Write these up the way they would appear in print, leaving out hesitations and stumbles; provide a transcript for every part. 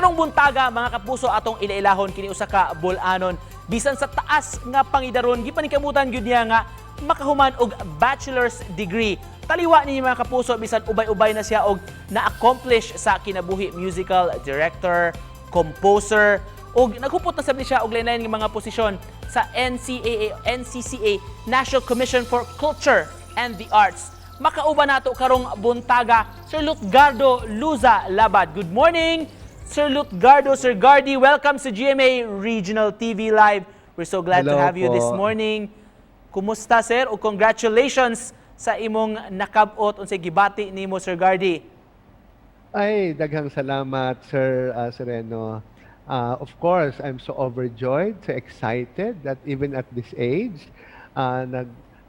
Karong buntaga, mga kapuso, atong ilailahon kini usa ka bul-anon. Bisan sa taas nga pangidaron, gipaningkamutan gyud niya nga makahuman og bachelor's degree. Taliwa ni mga kapuso, bisan ubay-ubay na siya og na-accomplish sa kinabuhi, musical director, composer, ug naghupot na sab ni siya og lain-lain nga mga posisyon sa NCAA, NCCA, National Commission for Culture and the Arts. Makauban nato karong buntaga, Sir Lutgardo Luza Labad. Good morning, Sir Lutgardo, Sir Gardy. Welcome sa GMA Regional TV Live. We're so glad to Hello have you this po. Morning. Kumusta, sir? O congratulations sa imong nakab-ot. Unsay gibati nimo, Sir Gardy? Ay, daghang salamat, Sir Sereno. Of course, I'm so overjoyed, so excited that even at this age,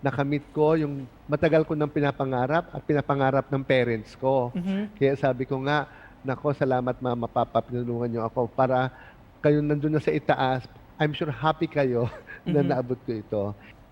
nakamit ko yung matagal ko nang pinapangarap at pinapangarap ng parents ko. Kaya sabi ko nga, "Nako, salamat, Mama, Papa, pinulungan niyo ako para kayo nandun na sa itaas. I'm sure happy kayo na naabot ko ito."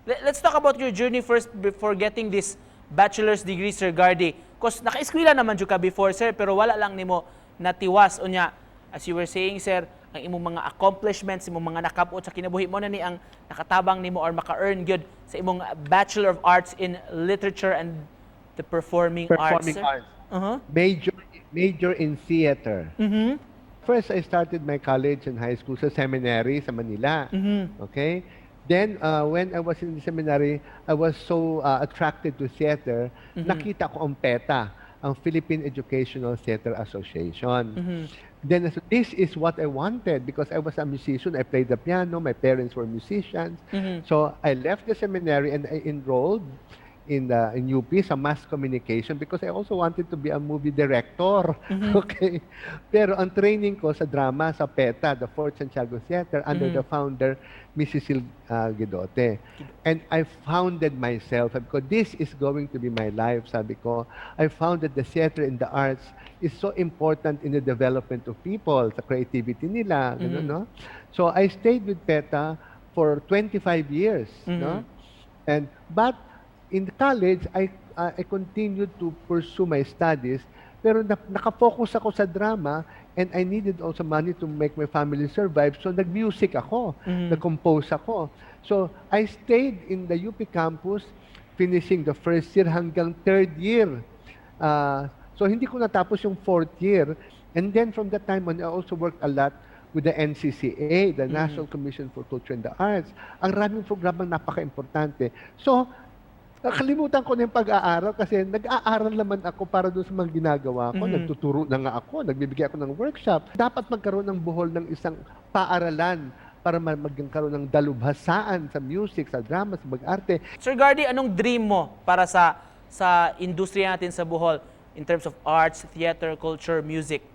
Let's talk about your journey first before getting this bachelor's degree, Sir Gardy. 'Cause naka-eskwela naman jud ka before, sir, pero wala lang nimo natiwas. Unya, as you were saying, sir, ang imong mga accomplishments, imong mga nakab-ot sa kinabuhi mo na ni ang nakatabang nimo or maka-earn gyud sa imong Bachelor of Arts in Literature and the Performing Performing Arts, sir. Arts. Major in theater. First, I started my college and high school sa seminary sa Manila. Okay? Then, when I was in the seminary, I was so attracted to theater. Nakita ko ang PETA, ang Philippine Educational Theater Association. Then, I said, this is what I wanted because I was a musician. I played the piano. My parents were musicians. So, I left the seminary and I enrolled in UP sa mass communication because I also wanted to be a movie director. Okay. Pero ang training ko sa drama sa PETA, the Fort Santiago Theater, under the founder, Mrs. Sil Guidote. And I founded myself. Sabi ko, "This is going to be my life," sabi ko. I found that the theater and the arts is so important in the development of people, sa creativity nila, ganun, no? So I stayed with PETA for 25 years, no? And but in college, I continued to pursue my studies, pero nakafocus ako sa drama and I needed also money to make my family survive. So nag-music ako, nag-compose ako. So I stayed in the UP campus, finishing the first year hanggang third year. So hindi ko natapos yung fourth year. And then from that time on, I also worked a lot with the NCCA, the National Commission for Culture and the Arts. Ang raming programang napaka-importante. So, nakalimutan ko na yung pag-aaral kasi nag-aaral naman ako para doon sa mga ginagawa ko. Nagtuturo na nga ako, nagbibigay ako ng workshop. Dapat magkaroon ng Bohol ng isang paaralan para magkaroon ng dalubhasaan sa music, sa drama, sa pag-arte. Sir Gardy, anong dream mo para sa industriya natin sa Bohol in terms of arts, theater, culture, music?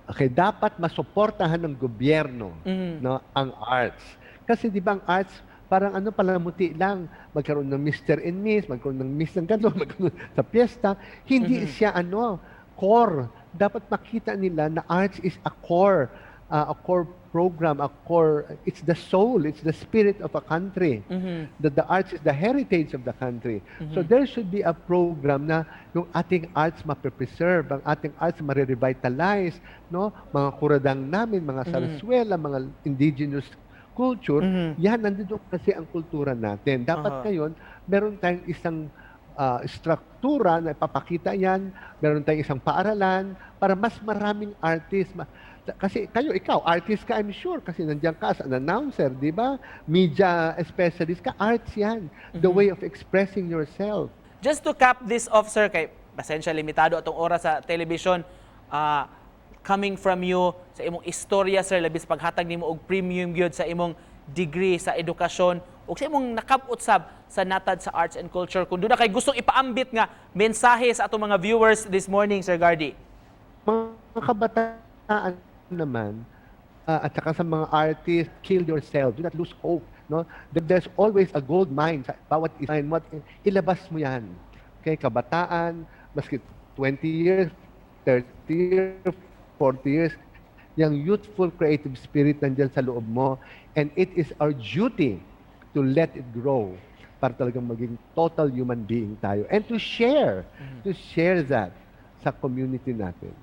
Okay, dapat masuportahan ng gobyerno, no, ang arts. Kasi 'di ba ang arts parang ano, palamuti lang, magkaroon ng Mr. and Miss, magkaroon ng Miss ng gano'n, magkaroon sa piyesta. Hindi siya ano, core. Dapat makita nila na arts is a core program, a core, it's the soul, it's the spirit of a country. That the arts is the heritage of the country. So there should be a program na yung ating arts mape-preserve, ang ating arts mare-revitalize, no? Mga kuradang namin, mga sarsuela, mga indigenous culture, yan, nandito kasi ang kultura natin. Dapat ngayon, meron tayong isang struktura na ipapakita yan, meron tayong isang paaralan para mas maraming artist. Kasi kayo, ikaw, artist ka, I'm sure, kasi nandiyan ka as an announcer, di ba? Media specialist ka, arts yan. The way of expressing yourself. Just to cap this off, sir, kay pasensya, limitado atong oras sa television, coming from you, sa imong istorya, sir, labis paghatag nimo og premium gyud sa imong degree sa edukasyon ug sa imong nakab-ot sab sa natad sa arts and culture. Kung duna kay gustong ipaambit nga mensahe sa atong mga viewers this morning, Sir Gardy. Mga kabataan naman, at saka sa mga artists, kill yourself. Do not lose hope. No? There's always a gold mine sa bawat isa. What, ilabas mo yan. Okay, kabataan, maski 20 years, 30 years, 40 years, yung youthful creative spirit nandyan sa loob mo. And it is our duty to let it grow para talagang maging total human being tayo. And to share that sa community natin.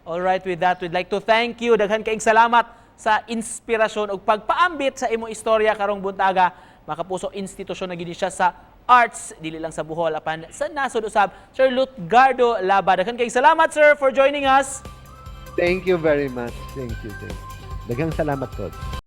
All right, with that, we'd like to thank you. Daghan kaayong salamat sa inspirasyon ug pagpaambit sa imong istorya karong buntaga. Mga kapuso, institusyon na gyud siya sa arts, dili lang sa Bohol apan sa nasod usab. Sir Lutgardo Laba. Daghan kaayong salamat, sir, for joining us. Thank you very much. Thank you. Thank you. Daghang salamat, Tod.